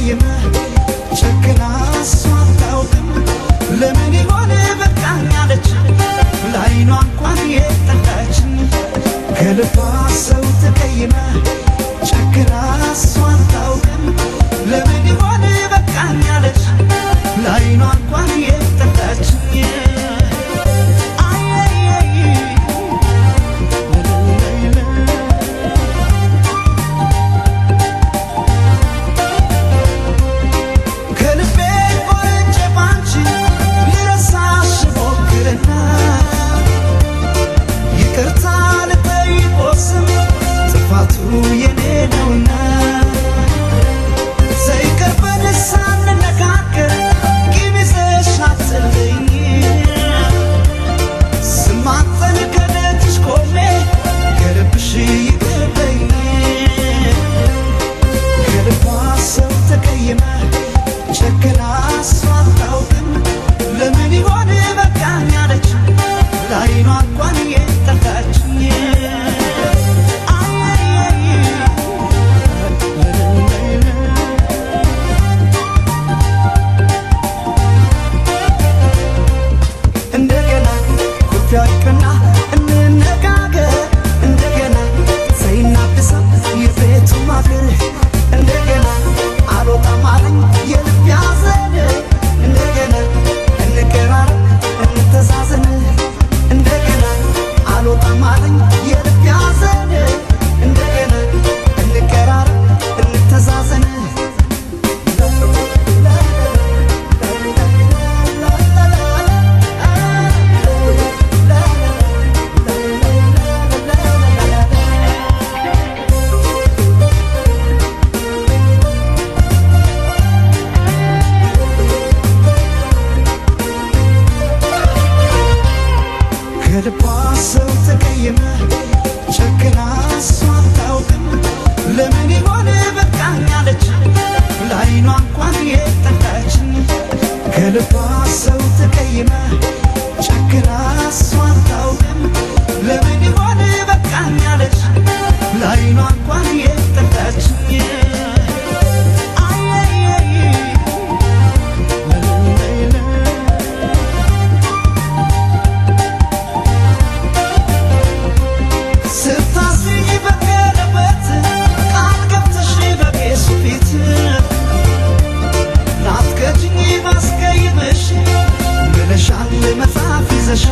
ተቀይመ ጨክና እሷ አታውቅም። ለምን ይሆን በቃኝ አለች ለዓይኗ እንኳን የጠላችኝ። ከልቧ ሰው ተቀይመ ጨክና እሷ አታውቅም። ለምን ይሆን በቃኝ አለች ለዓይኗ እንኳን የጠላችኝ። ከልቤ ቆርጬ ባንቺ ልረሳሽ ሞክርና ይቅርታ ልጠይቆስም ጥፋቱ የኔ ነውና፣ ሳይቀርበን ሳንነጋገር ቂም ይዘሽ አትለኝ። ስማጸን ከደጅሽ ቆሜ ከልብሽ ይቅር በይኝ። ከልቧ ሰው ተቀይመ ጨክና እሷ አታውቅም። ለምን ይሆን በቃኝ አለች ለዓይኗ እንኳን የጠላችኝ። እንደገና ኩርፊያ ይቅርና እንነጋገር፣ እንደገና ሳይናድሰው የቤቱ ማገር፣ እንደገና አልወጣም አለኝ የልብ ያዘን፣ እንደገና እንቀራረብ እንተዛዘን፣ እንደገና አልወጣም አለኝ የልብ ያዘን፣ እንደገና እንቀራረብ እንተዛዘን። ከልቧ ሰው ተቀይመ ጨክና እሷ አታውቅም። ለምን ይሆን በቃኝ አለች ለዓይኗ እንኳን የጠላችኝ። ከልቧ ሰው ተቀይመ ጨክና እሷ አታውቅም። ለምን ይሆን በቃኝ አለች ለዓይኗ እንኳን የጠላችኝ። ስታስሪኝ በቀለበት ቃል ገብተሽ በቄሱ ፊት ላትከጂኝ ባስቀይምሽ ብለሻል መጽሐፍ ይዘሽ።